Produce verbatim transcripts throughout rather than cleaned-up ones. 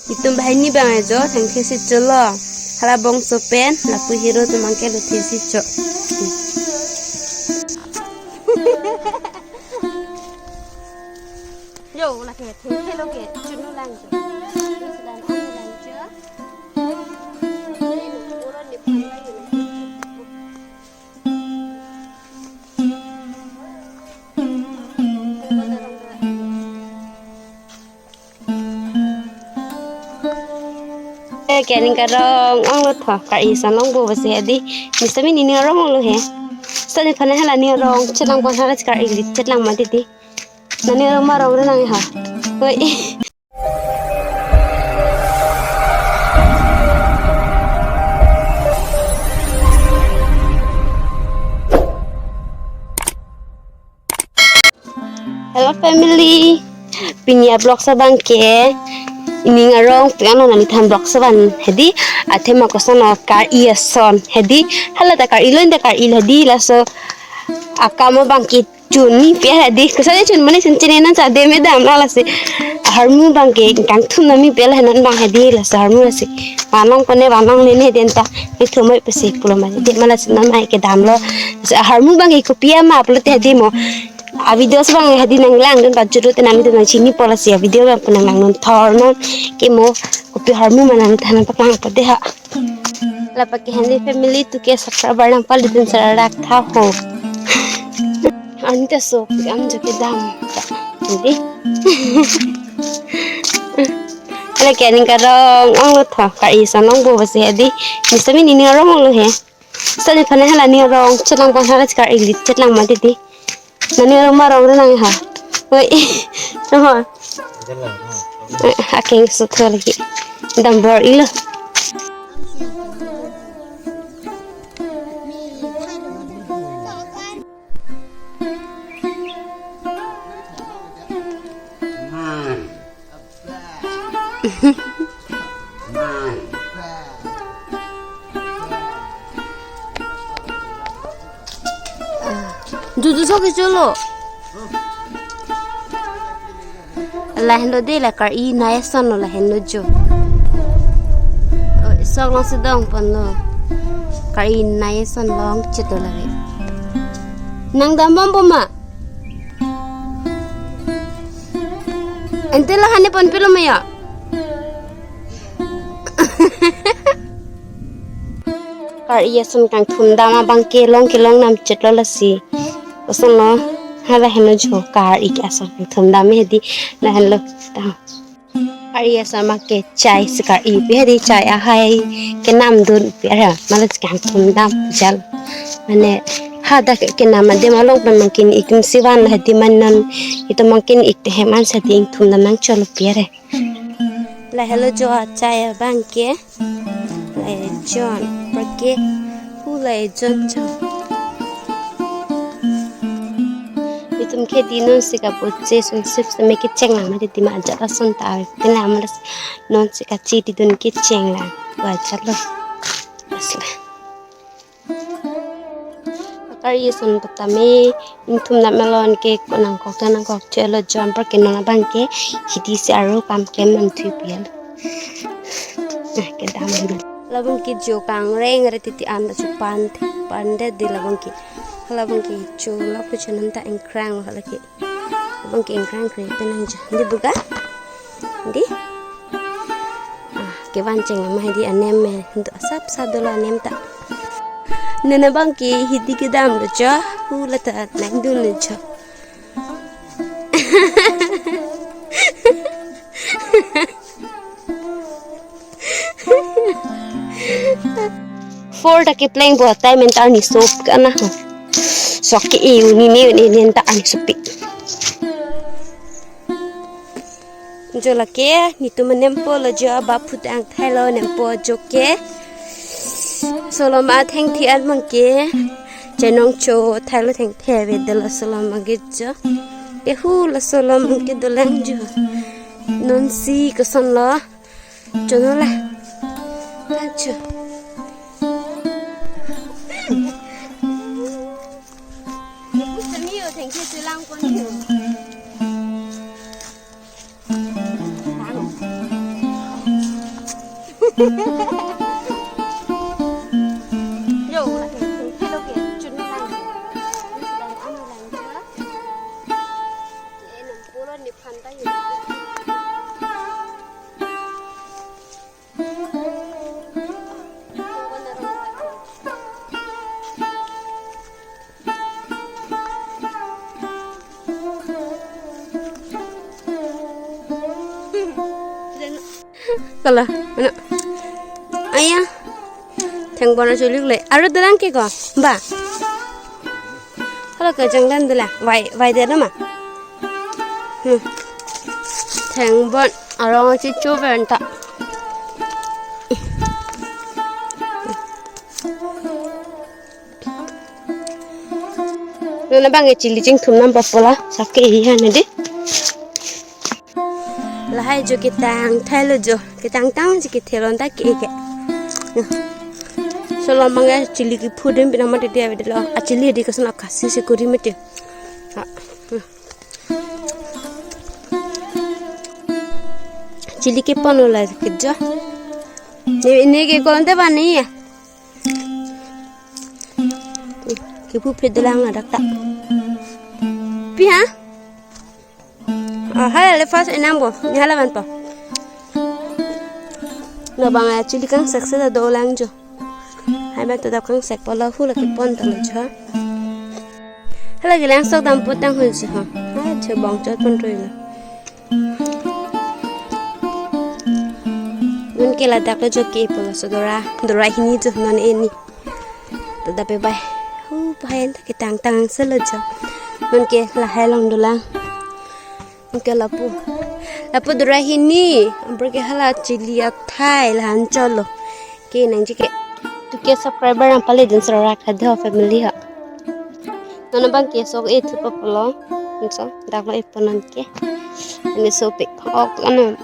Itum banghini bang ajo, thengthe si cholo. Hala bongso pen, lapu hero atum abangke luthe si cho. Yo, lake, thengthe lo ke, chunu lang cho. Sudan anu lang cho. Eh, ke aning karong, ong lo tho, kar-i ason longpo pusi hedi. Mister mi nening arong lo he. Sani phana hala nening arong, chetlang pon hala kar-i li chetlang ma titi. Nani arong ma rong re nang ha. Oi. Hello family. Pini a-vlog ason abangke ining arong pi ano nangli than vlog ason abang hedi. Athema koson o kar-i ason hedi. Hala ta kar-i lo, inta kar-i lo hedi, laso akam abangke chun mepik hedi. Koson chun mane chun chini nan sa de me dam la lasi. Ahormu abangke kangthum na mepik la non abang hedi, laso ahormu lasi. Vanong kone vanong nene den ta. Ithum mai pasi pulo mane de ma lasi non mai kedam lo. Lasi ahormu abangke kopi ama pulo te hedi mo. A-video ason abang hedi nanglang dun bajut te nangli dun nang chinipo lasi a-video abang pu nanglang non thor non. Ke mo kopi ahormu ma nangthan paklang pa de ha. Lapu ke handi family tu ke subscriber nangpali dun sar rak tha ho. Ani ta so am jo kedam. Handi. Hala ke aning karong, ong lo tho, kar-i ason longpo pusi hedi. Mister mi nening arong lo he. Sani phana hala nening arong, chetlang pon hala kar-i li chetlang ma titi. Nani arong ma rong re nang ha. Oi. Rohon. Eh, akeng sutho lagi. Dam bor-i lo. Juju sok ke cholo. Lahenlo de la kar-i nai ason lo lahenlo jo. Oh, sok long sedong pon lo. Kar-i nai ason long chit lo lagi. Nang dam bompo ma? Ante la hane pon pilo ma ya? Kar-i ason kangthum dam abangke long kelong nam chit lo lasi. Koson lo, hala henlo jo kar-i ason kangthum dam hedi lahenlo ta. Kar-i ason ma ke chai si kar-i pi hedi, chai ahai kenam dun pi ara, ma lasi kangthum dam jal. Mane hadak kenam adim along pen mangkin ik atum si van hedi, man non itum mangkin ik te hem an sa di ingthum dam nang cholo pi ara. Lahenlo jo achai abangke. La ejon, apar ke hu la ejon jo. Itum ke di non si kapoche sun sip seme kecheng lang ma titi ma ajat ason ta. Pina ma lasi non si kachi ti dun kecheng lang. Wa ajat lo. Asla. Kar-i ason patame ingthum dam along ke ko nangkok ta nangkok chelo jon apar ke non abangke hidi si aro kam ke man thui pi lo. Eh, kedam lo. Labangke jo kangreng re titi an ta chupan pan de di labangke. Labangke jo lapu chunan ta ingkrang lo lake. Labangke ingkrang kre penang jo. Di buka? Di? Ah, kevan cheng ma hedi anem me. Hintu asap sap dolo anem ta. Nene abangke hidi kedam lo jo. Hu la ta nang dun lo jo. Four ta kepleng bo time enter ni sop kana. Sok ke e uni ne ne ne ta ani sopi. Jo lake netum anempo lo jo, baphu tang thailo nempo jo ke. Solom athengthe an abangke. Chenong cho thailo thengthe ave dolo solom abangke jo. Ke hu la solom abangke dolang jo. Non si koson lo. Chono la. Acho. Kami yo thengthe chelang pon yo. Yo, lake, hello ke, chun lang. Lang, ano lang, ha? Ke nam polo ni phanta yo. Kala, ano? Aya. Thengbon achulik le. Aro dolang ke ko? Ba. Hala kejang dan dolang. Vai, vai de nama. Hmm. Thengbon arong si chuver ta. Non abang e chili chingthum nam papola, sake iha na di. Lahai jo ketang thailo jo, ketang tang ji kethelon ta ke ke. Solo abang e chili kephu dim pina mati dia vedelo. A chili di koson akasi si kuri mati. Ha. Chili kepon lo la ke jo. Ne, ne ke kolon te bani ya. Kephu phe dolang ladak ta. Pi ha? Ah, hala le first enam bo. Ni hala ban po. No bang a chili kangsek se ta dolang jo. Hai ban to dap kangsek po la hu la kepon ta lo jo. Hala ke langsok dam po tang hul jo ha. Ha jo bong chot pon roi lo. Non ke ladak lo jo ke po laso dora, dora hini jo non eni. To dap pe bai. Hu pahen ta ketang tang se lo jo. Non ke lahai along dolang. Non ke lapu. Lapu dora hini. Ampur ke hala chili athai lahan cholo. Ke nangji ke. To ke subscriber nang pale din sora kado family ha. Non abang ke sok e thu papola. Nso, dak lo e ponan ke. Ani sopik ok ano.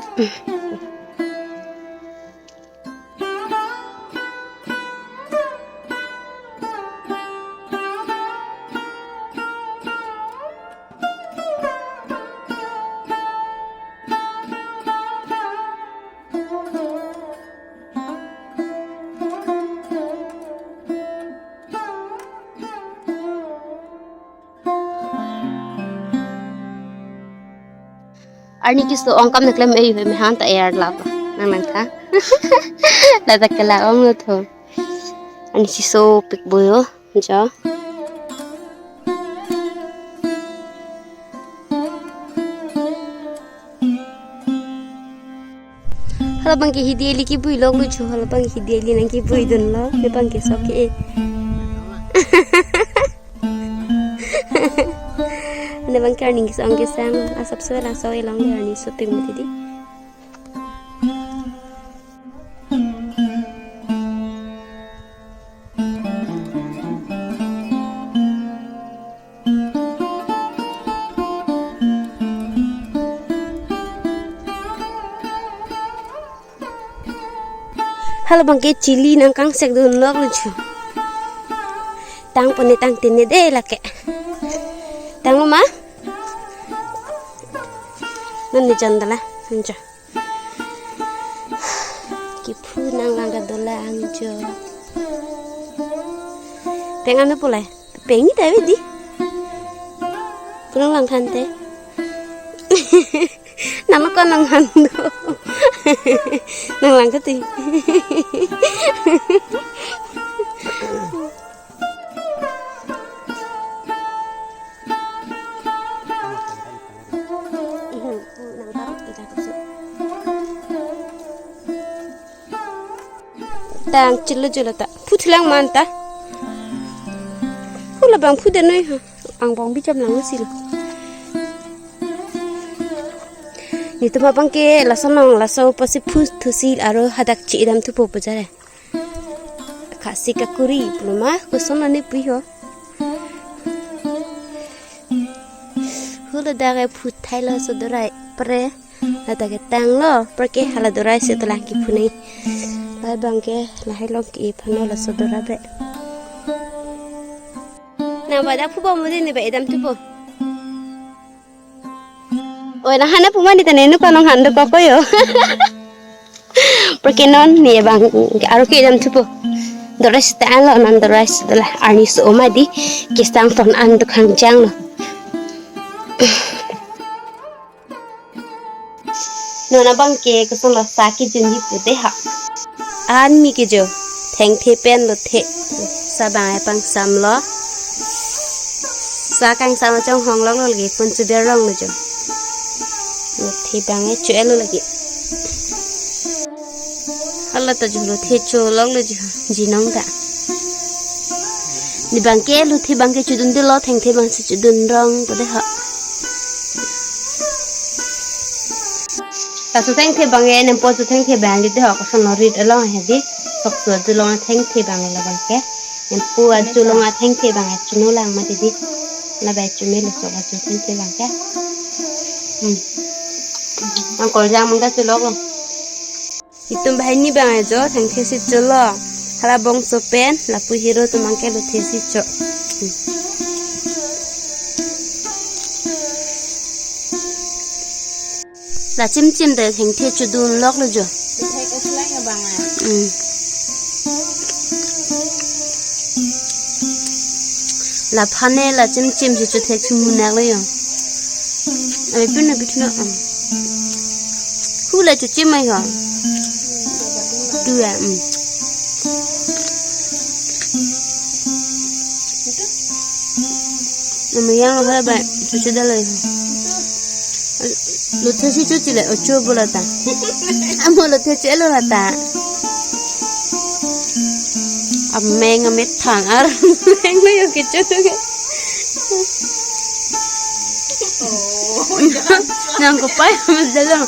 Arni kiso ong kam naklem ei hoi me han ta er lap. Nang nang tha. La ta kela ong lo tho. Arni si sopik boyo. Jo. Hala bang ke hidi eli kebui lok lo jo, hala bang hidi eli nang kebui dun lo, ne bang ke sok ke e. Ne bang ke arni kesang kesang, asap so laso elong le arni sopik mati di. Hala bang ke chili nang kangsek dun lok lo jo. Tang pone tang tene de lake. Tang lo ma? Non ne jon dala. Anjo. Kephu nang lang ka dolang jo. Pengan pulai. Pengi ta di. Punang lang than te. Nang ko nang han do. Nang lang kati. Tang chilo chilo ta. Phu thulang man ta. Phu labang phu de noi ha. Angbong bijam lang si lo. Netum abang ke lason nang laso pasi phu thusi aro hadak chi idam thupo pujare. Khasi kakuri, puloma, koson ani pi ho. Hula dage phu thailo so dorai pre. La dage tanglo, pre ke hala dorai si tolang kephu nai. Lahai bang ke, lahai long ke phano laso dora be. Na ba dak phu bom mudi ni ba idam thupo. Oi, na hana puma ni tane nu kanong han do koko yo. Porque non ne bang aro kedam thupo. Dores ta lo non dores dola arni so ma di kesang ton an dukhang jang lo. Non abang ke kosonlo sa kejunji pute ha. An mi kejo. Thengthe pen lothe. Sa bang e pangsamlo. Sa kangsam achong honglok lo lagi pun chuder rong lo jo. Lothe bang e chu-elo lagi. Hala ta jo lothe cholok lo jo. Jinong ta. Ne bang ke lothe bang ke chudun delo thengthe bang si chudun rong pute ha. Laso thengthe bang e nempo achu thengthe bang le de ho koson lo rit along he di. Sok so achu long thengthe bang le bang ke. Nempo achu long thengthe bang e chuno lang ma di di. La bai chu me lo sok achu thengthe bang ke. Hmm. Angkol jang mangta chulok lo. Itum banghini bang ajo thengthe si cholo. Hala bongso pen lapu hero atum bang ke lothe si cho. Hmm. La chimchim de thengthe chudun lok lo jo. Thengthe keseleng abang a. Hmm. La phane la chimchim si chuthe chumunak lo jo. Ai pin na bitna. Khu la chuchim ai ho. Tu ya. Hmm. Namayang lo hala ba chuchu daloi. Lothe si chuchi le ocho bola ta. Amo lothe chelo la ta. Ameng amet thang ar meng lo yo kecho tu ke. Nang ko pai mas dalo.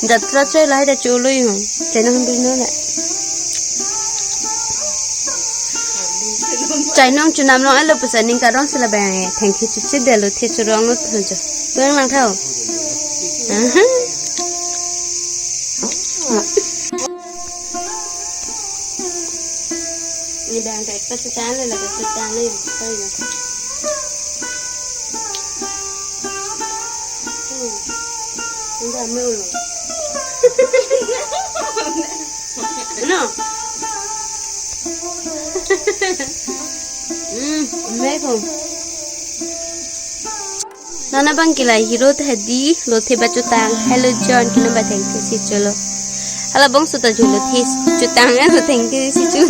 Jatra choi lai da cholo yo. Chai nang hambri no le. Chai nang chunam long elo pesa ning karong sila bang e. Thengthe chuchi delo the churong lo tho jo. Pulang lang thau. Aha. Ni bang ta ekta chutan le la chutan le. Sorry na. Hmm. Enggak mau. No. Hmm, meko. Non abang ke la hero ta di, lothe ba chutang, hello John, kino ba thengthe si cholo. Hala bongso ta jo lothe chutang, eh, lo thengthe si chu.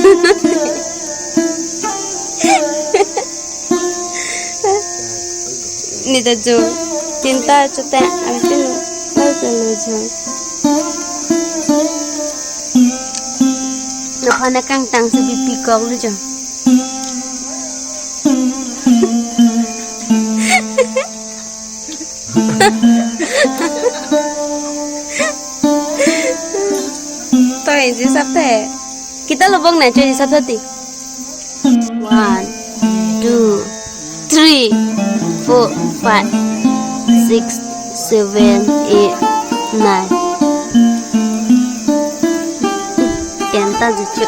Ne ta jo, tinta chutang, asin, hello John. Nokha na kangtang si bipi kok lo jo. Toi ji sap the. Kita lobong na choi ji sap thati. One, two, three, four, five, six, seven, eight, nine. Ten ta ji chu.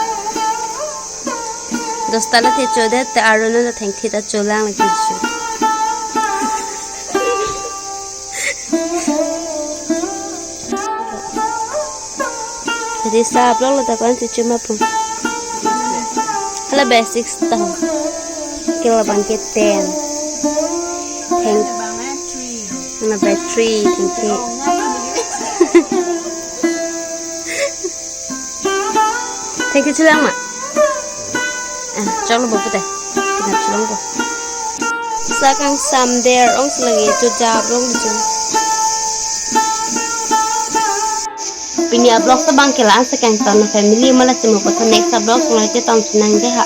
Dosta lothe chodet te arona lo thengthe ta cholang lagi chu. Jadi sa aplok lo ta kwan si chuma pun. Hala basic ta. Kilo bang ke ten. Theng. Hala battery thengthe. Thengthe chulang ma. Ah, chok lo bo pute. Kita chulang bo. Sa kangsam der ong si lagi chu jap long chu. Pini a-vlog sa bang ke la-an si kangton, family ma la si mo ko tha next a-vlog sung lai te tong chinang de ha.